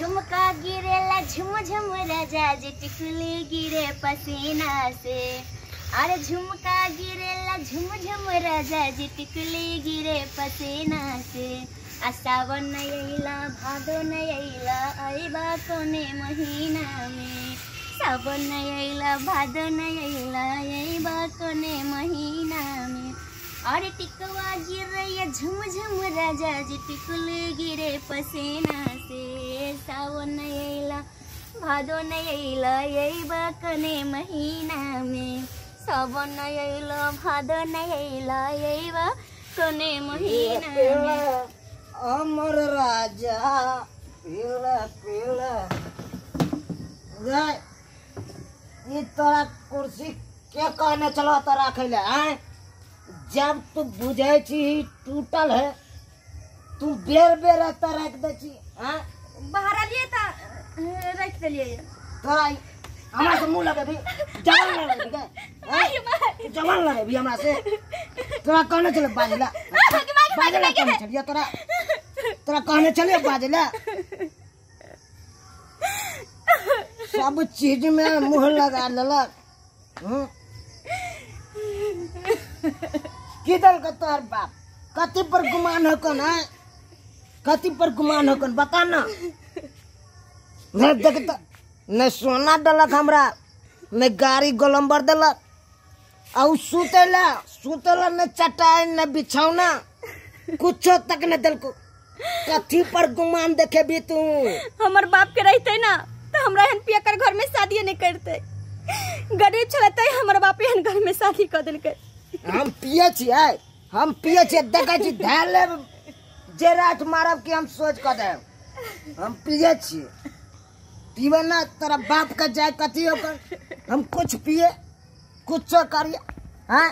झुमका गिरेला झुम झुम राजा जी टिकुली गिरे पसीना से। अरे झुमका गिरेला झुम झुम राजा जी टिकुली गिरे पसीना से। आ सावन न अइला भादो न अइला अइबा कोने महीना में। सावन न अइला भादो न अइला अइबा कोने महीना में। अरे टिकवा गिरैया झुम झुम राजा जी टिकुली गिरे पसीना से। सावन न अइला भादो न अइला अइबा कोने महीना में। सावन न अइला भादो न अइला अइबा कोने महीना में। अमर राजा पीला पीला ये तोरा कुर्सी के कहने चलो तोरा रखे आए। जब तू बुझे छी टूटल है तू बेर बेर एतऽ राखि दै छी। बाहर आलिए त राखि देलिए। तोरा हमरा से मुँह लगेबी, जवान लगेबी के जवान लगेबी हमरा से। तोरा कहने चले बाजला बाजला कहने चलिए तोरा तोरा कहने चलिए बाजला। सब चीज में मुँह लगा लेलक। की दल के तोहर बाप कथी पर गुमान हकन है, कथी पर गुमान हकन बता ना। नहीं देख त नहीं सोना देलक हमरा, नहीं गाड़ी गोलम्बर देलक। और सुतेला सुतेला न चटाई न बिछौना कुछो तक न देलको। कथी पर गुमान देखेबी तू? हमर बाप के रहते ना तो हमरा एहन पियकर घर में शादी नहीं करते। गरीब छलते हमर बाप एहन घर में शादी कर देलकै। हम पिए छियै, हम पिए छियै, देखै छी धै लेब जे रात मारब कि हम सोच कऽ देब। हम पिए छियै, पीबे ना तोरा बाप के जाय कथी होकर। हम कुछ पिए कुछो करिए। हाँ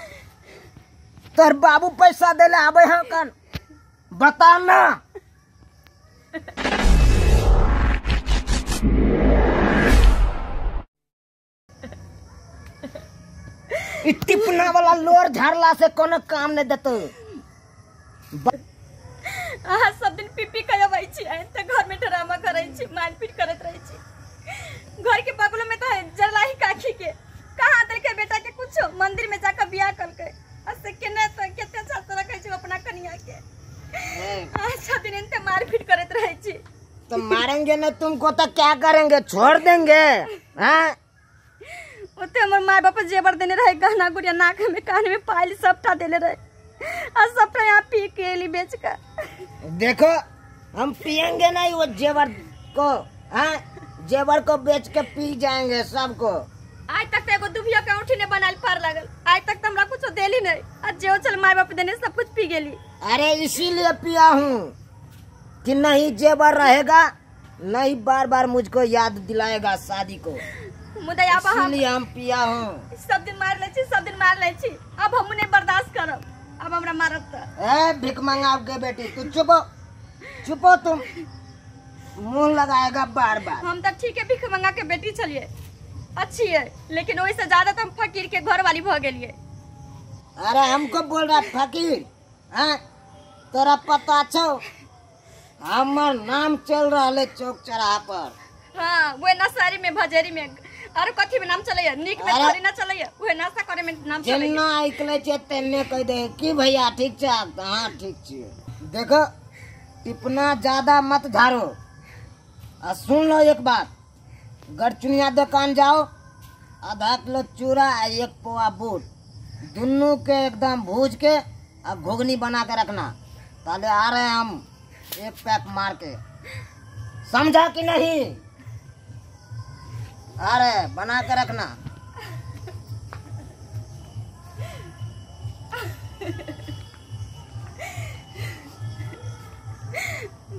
तोहर बाबू पैसा देले आबै है कन बता ना। टिपना वाला लोर झाड़ला से कोनो काम नहीं देतो। अहाँ सब दिन पी पी के अबै छी त घर में ड्रामा करै छी, मारपीट करैत रहै छी। घर के बगल में तो जरलाही काकी के कहाँ देलकै बेटा के कुछो, मंदिर में जाकर बियाह करकै आ से केने त केते अच्छा से रखै छी अपना कनिया के। अच्छा दिन एते मारपीट करैत रहै छी। तो मारेंगे ना तुमको तो क्या करेंगे, छोड़ देंगे? हाँ ओते हमर माय बाप जेवर देने रहे, गहना गुड़िया नाक में कान में पायल सबटा देने रहे आ सबटा यहाँ पी के एली बेच कर। देखो हम पियेंगे नहीं वो जेवर को, हाँ जेवर को बेच के पी जाएंगे सबको। आज तक तो एगो दुभिया के औंठी नहीं बनाल पार लागल, आज तक तो हमरा कुछ देली नहीं आ जे चल माय बाप देने सब कुछ पी गेली। अरे इसीलिए पिया हूँ कि नहीं जेवर रहेगा नहीं बार बार मुझको याद दिलाएगा शादी को। इसीलिए हम पिया हूँ। सब दिन मार ले छी, सब दिन मार ले छी, अब हम नहीं बर्दाश्त करब, अब हमरा मारब त। ए भीख मंगा के बेटी तू चुप हो, चुप हो तुम, मुंह लगाएगा बार बार। हम तो ठीक है भीख मंगा के बेटी चलिए अच्छी है, लेकिन वही से ज्यादा तो हम फकीर के घर वाली भ गेलिए। अरे हमको बोल रहा फकीर? हाँ तोरा पता छौ हमर नाम चल रहा है चौक चौराहा पर। हाँ वो नसारी में भजेरी में और कथी में नाम चलैया, नीक में थोड़ी ना चलैया, उहे नाश्ता करे में नाम चलैया। जेना आइकले छै तेने कह दे कि भैया ठीक छै? हाँ ठीक छै। देखो टिपना ज्यादा मत झाड़ो आ सुन लो एक बात, गरचुनिया दुकान जाओ आधा किलो चूड़ा आ एक पौआ बूट दुनू के एकदम भूज के आ घुगनी बना के रखना। ताले आ रहे हैं हम एक पैक मार के, समझा कि नहीं? अरे बना के रखना।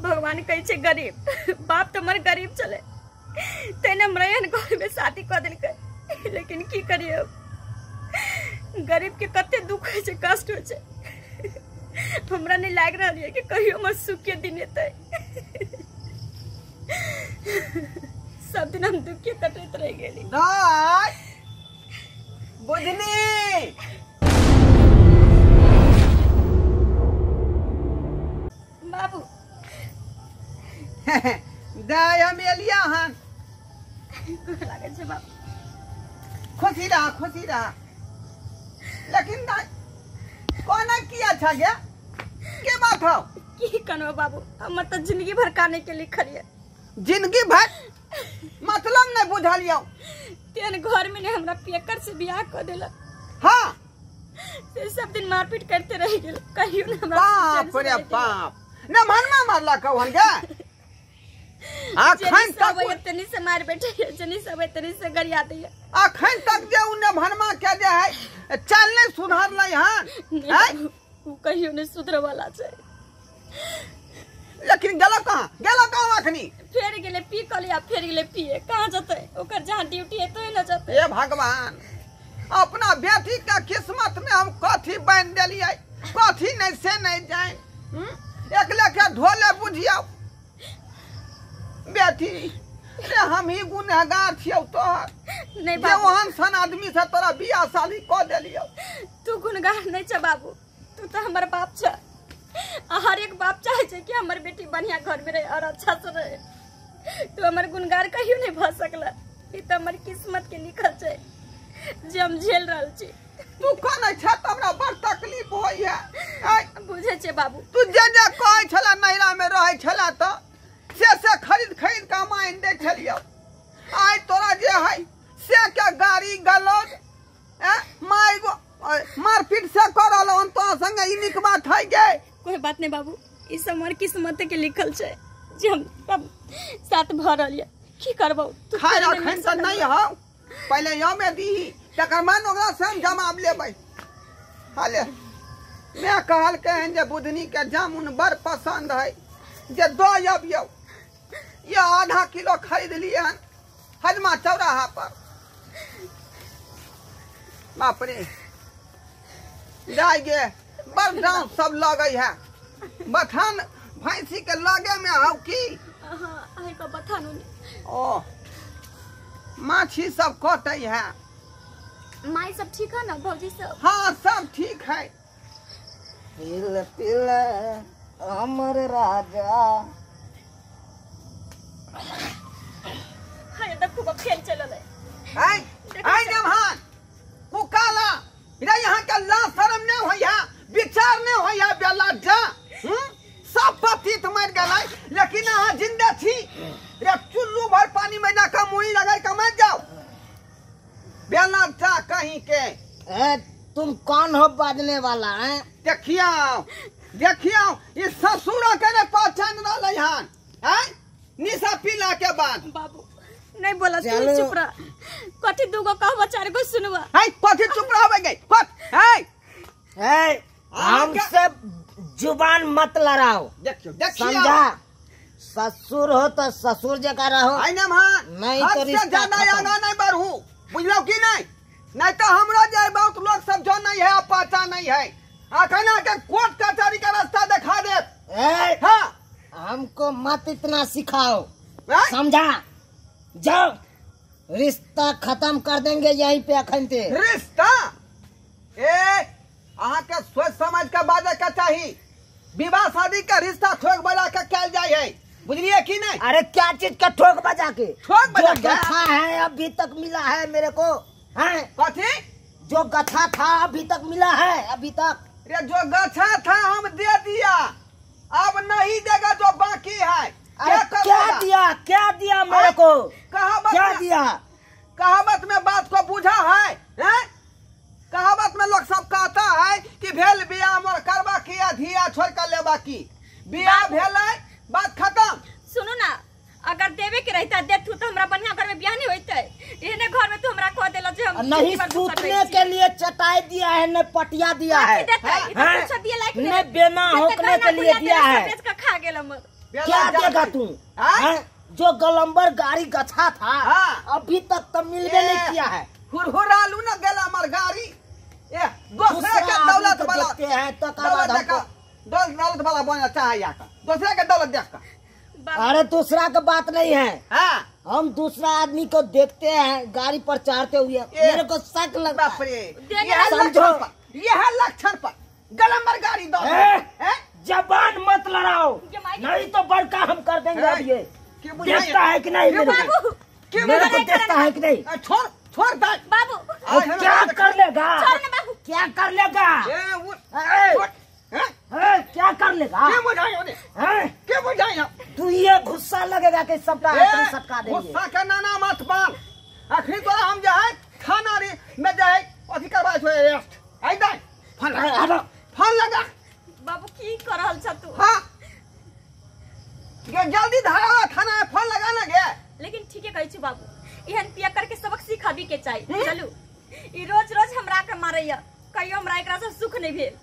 भगवान कहे छे गरीब बाप तो मर गरीब चले तेने हमरा एहन घर में शादी कर देलकै, लेकिन की करिए गरीब के कते दुख होइ छै, कष्ट होइ छै। हमरा नहीं लाग रहल है कि कहियो हमर सुख के दिन एतै। सब दिन हम दुखी कटैत रह गेली। बुझली बाबू। दाय हम एलिया हन। लागै छै बाबू। खुशी रहा खुशी रहा। लेकिन दाय कोना किया छा गया के बात हो? की कनो बाबू, हमर त जिंदगी भर काने के लिखल ये। जिंदगी भर मतलब नहीं बुझलियो। तेन घर में ने हमरा पियकर से बियाह कर देला। हां से सब दिन मारपीट करते रह गेल, कहियो न हमरा। बाप रे बाप, न मनमा मारला कहन गे। अखन तक तनी से मार बैठे, जनी सब तनी से गरिया दे। अखन तक जे उ न भनमा के जे है चल नहीं सुधरलै हन। हैं उ कहियो नहीं सुधरे वाला छै। लेकिन गेलो कहां, गेलो कहां अखनी? फेर गेले पी कलिया, फेर गेले पिए, कहां जतै? ओकर जहां ड्यूटी है तो न जतै। हे भगवान, अपना बेटी का किस्मत में हम कथी बन देलियै, कथी नहीं से नहीं जाए। एक लेके ढोले बुझियो बेटी रे, हम ही गुनहगार छियौ तोहर। नहीं बाबू, ओहन सन आदमी से तोरा बियाह शादी क देलियौ। तू गुनहगार नहीं छ बाबू, तू तो हमर बाप छ। हर एक बाप चाहे छै कि हमर बेटी बढ़िया घर में रहे और अच्छा से रहे। तू हमर गुनहगार कहियो नहीं भ सकला। ई त हमर किस्मत के लिखल छै जे हम झेल रहल छी। तू कोना छ त हमरा बड़ तकलीफ होई है। बुझे छै बाबू, तू जे जे कहै छला नैरा में रहै छला त से खरीद खरीद के आनि दै छलियौ। आइ तोरा जे है से के गाड़ी गलौज मारपीट से करल हन तोरा संगे, ई नीक बात है गे? कोई बात नहीं बाबू, ई सब हमर किस्मत के लिखल छै जे हम सब साथ भ रहल ये। की करबौ? खाय अखन त नहीं हौ, पहिले यो में दीही तकर बाद ओकरा से हम जवाब लेबै। हाले मैं कहलकै हन जे बुधनी के जामुन बड़ पसंद है, जे दऽ अबियौ। ये आधा किलो खरीद लिए हन हजमा चौराहा पर। बाप रे जाय गे, बड़ दाम सब लगै है। बथान भैंसी के लगे में हौ की? हां, के बथान। ओ माछी सब कटै है। माई सब ठीक है ना भौजी सब? हाँ सब ठीक है। तिल तिल अमर राजा। हाय देखो बखेल चलल है। आय आय जमहान कुकाला रे, यहाँ के ला शर्म नहीं होया, विचार नहीं होया बेला जा। सब पतित मर गेलै, लेकिन अहाँ जिंदा छी रे। चुल्लू भर पानी में ना का मुड़ी लगाई के मर जाओ बेला जा कहीं के। ए तुम कौन हो बाजने वाला है? देखियो देखियो, इस ससुरा के ने पहचान रहलै हन। हैं निशा पीला के बाद। बाबू नहीं बोला, तू चुप रह। कथी दूगो कहबो चार गो सुनबा। है कथी चुप रहबै गे? कथ है है हमसे जुबान मत लड़ाओ। देखियो देखियो, समझा? ससुर हो तो ससुर जगह रहो। आई ना मान नहीं तो रिश्ता ज्यादा आगा नहीं बढ़ू, बुझलो कि नहीं? नहीं तो हमरा जाए बहुत लोग सब जो नहीं है पहचान नहीं है। अखना के कोर्ट कचहरी का रास्ता दिखा दे। हाँ हमको मत इतना सिखाओ, समझा? जाओ, रिश्ता खत्म कर देंगे यहीं पे अखन ते। रिश्ता ए अहाँ के सोच समझ के बाजे के चाही। विवाह शादी के रिश्ता ठोक बजा के कैल जाय है, बुझलिए कि नहीं? अरे क्या चीज का ठोक बजा के? ठोक बजा के गथा है अभी तक मिला है मेरे को। हैं कथी? जो गथा था अभी तक मिला है अभी तक। रे जो गथा था हम दे दिया, अब नहीं देगा जो बाकी है। अरे क्या दिया, क्या दिया मेरे को? कहावत क्या दिया? कहावत में बात को बुझा है, है? कहावत में लोग सब कहता है कि भेल बियाह मोर करबा की आ धिया छोड़ कर लेबा की। बियाह भेल बात खत्म। सुनो ना, अगर देवे के रहता देथू तो हमरा बढ़िया घर में बियाह नहीं होते। एहने घर में तो हमरा कह देला जे हम नहीं सूतने के लिए चटाई दिया है, न पटिया दिया है, न बेना होकने के लिए दिया है। बेच के खा गेल हमर। क्या देगा तू? जो गलम्बर गाड़ी गछा था अभी तक तो मिलबे नहीं किया है। हुरहुरालू न गेला हमर गाड़ी। ए दूसरे के दौलत वाला देखते हैं तो का बाद हमको दौलत वाला बनना चाहे का दूसरे के दौलत देख का। अरे दूसरा का बात नहीं है। हाँ। हम दूसरा आदमी को देखते हैं गाड़ी पर चढ़ते हुए, मेरे को शक लगता है। समझो यह लक्षण पर गलम्बर गाड़ी दो। जबान मत लड़ाओ नहीं तो बड़का हम कर देंगे। अब ये देखता है कि नहीं मेरे को? मेरे को देखता है कि नहीं? छोड़ छोड़ दे बाबू। क्या कर लेगा? क्या कर लेगा? क्या कर लेगा? क्या बुझाई तू? ये गुस्सा लगेगा कि सबका सटका देंगे। गुस्सा के नाना मत बाल। अखनी तोरा हम जाए थाना रे में जाए अथी करवा छो अरेस्ट। आई दे फोन लगा, फोन लगा। बाबू की कर रहल छ तू? हां गे जल्दी धारा थाना में फोन लगा ना गे। लेकिन ठीके कहै छी बाबू, एहन पिया करके सबक सिखाबी के चाही। चलू ई रोज रोज हमरा के मारैया, कहियो हमरा एकरा से सुख नहीं भेल।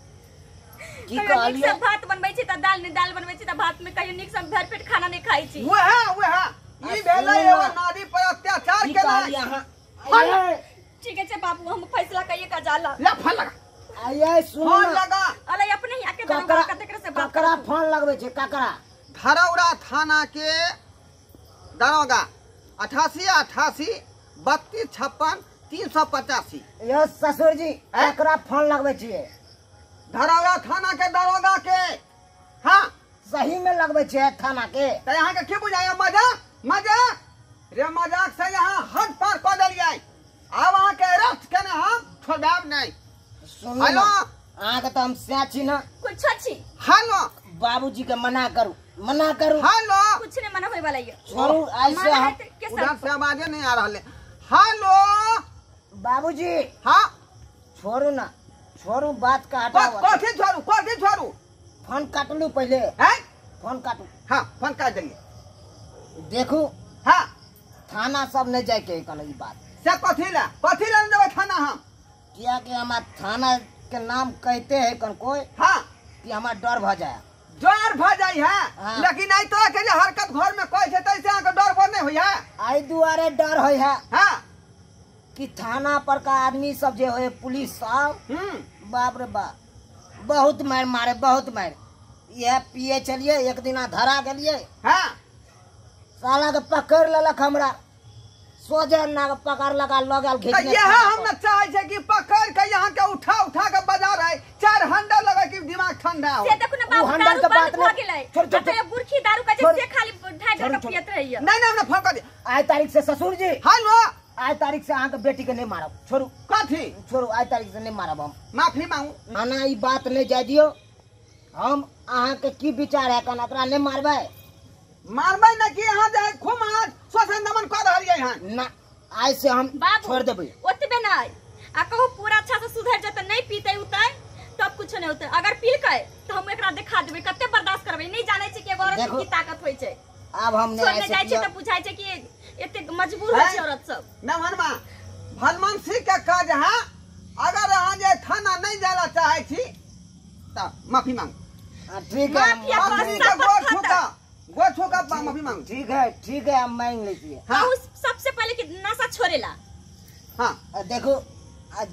की कहियो नीक कहलिए? से भात बनबै छी त दाल नहीं, दाल बनबै छी त भात में कहियो नीक से भर पेट खाना नहीं खाई छी। वह वह ई भेलै एगो नारी पर अत्याचार की केनाइ। कहलिए अहाँ? ठीक है बाबू, हम फैसला कहिए का जाला। ले फोन लगा, आइए सुन फोन लगा। अरे अपने ही आके दरोगा का तेकरा से बात ककरा फोन लगबै छै? ककरा? धरौरा थाना के दरोगा 88 88 32 56 385। यो ससुर जी ककरा फोन लगबै छियै? धरौरा थाना के दरोगा के। हाँ सही में लगबै छियै थाना के? त यहाँ के की बुझाया? मजा मजा रे मजाक से यहाँ हद पार कऽ देलियै। आब अहाँ के अरेस्ट केने हम छोड़ाब नहीं। सुनू हेलो। अहाँ के तो हम सैं छी ना। कुछ छी। हेलो बाबूजी के मना करू, मना करू। हेलो कुछ नहीं मना होय वाला ये। छोड़ू ऐसे हम उधर से आवाजे नहीं आ रहल है। हेलो बाबूजी। हाँ छोड़ू ना, छोड़ू बात का हटाओ। कथी छोड़ू? कथी छोड़ू? फोन काटलू पहले। हैं? फोन काटू। हाँ फोन काट देलिए। देखू हाँ थाना सब नहीं जाए के ई बात से। कथी ला? कथी ला देबै थाना हम? किया कि हमार थाना के नाम कहते हैं कन कोई। हाँ कि हमार डर भ जाए। डर भ जाय है। हाँ। लेकिन आई तरह के जे हरकत घर में कहै छै तैसे अहाँ के डर भर नहीं होय है। आई दुआरे डर होय है। हाँ कि थाना पर का आदमी सब जे होय पुलिस सब, बाप रे बाप बहुत मार मारे, बहुत मार। यह पिए चलिए एक दिना धरा गेलिए। हाँ साला के पकड़ लेलक हमरा, सोझे ना पकड़ लगा लगल त घिचने। यह हम न चाहे छै कि पकड़ के यहाँ के उठा उठा के बाजार है 4 हंडा लगे कि दिमाग ठंडा हो। से देखू ना बाबू हंडल दारू के बात बंद भ नहीं। गेलै। छोड़, छोड़, आ तो बुरखी दारू का छोड़। जे से खाली ढाई ढाई छोड़, के पियत रहैया। नहीं नहीं हमरा फोन कर दे। आय तारीख से ससुर जी। हेलो आय तारीख से अहाँ के बेटी के नहीं मारब। छोड़ू कथी? छोड़ू आय तारीख से नहीं मारब हम। माफी मांगू। नाना ई बात नहीं जाय दियो। हम अहाँ के की विचार है कन एकरा नहीं मारबै? मारबै न कि यहाँ जे खूब अहाँ शोषण दमन कऽ रहलियै हन। ना आय से हम बाबू छोड़ देबै। ओतबे नहीं आ कहू पूरा अच्छा से सुधर जतै, नहीं पीते उतै तब कुछ नहीं होतै। अगर पीलकै तो हम एकरा देखा देबै कते बर्दाश्त करबै। नहीं जानै छै कि एगो औरत के की ताकत होइ छै। आब हम नहीं छोड़ने आय से जाइ छै पियब। त बुझाइ छै कि एते मजबूर होइ छै औरत सब। नमहनमा भलमनसी के काज है। अगर अहाँ जे थाना नहीं जाय चाहे छी त माफी मांगू। हाँ, ठीक है माफिया माफी के गोर छूका, गोर छूका माफी मांगू। ठीक है ठीक है हम मांग लै छियै। हाँ। कहू सबसे पहले कि नशा छोड़ेला। हाँ देखू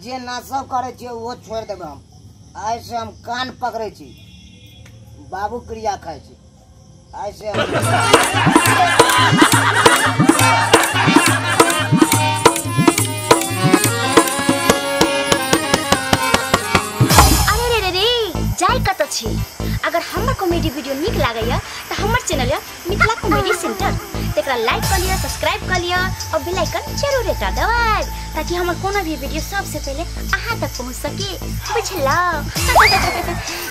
जे नशा करै छियै ओहो छोड़ि देबै हम। आइ से हम कान पकड़ै छी, बाबू क्रिया खाइ छी। आइ से हम अरे रे रे रे जाय कत छी। अगर हमर कॉमेडी वीडियो नीक लागैया त हमर चैनल या मिथिला कॉमेडी सेंटर तेकरा लाइक कर लिया, सब्सक्राइब कर लिया और बेल आइकन जरूर दबाब ताकि हमर कोनो भी वीडियो सबसे पहले अहाँ तक पहुँच सके। बुझलौ?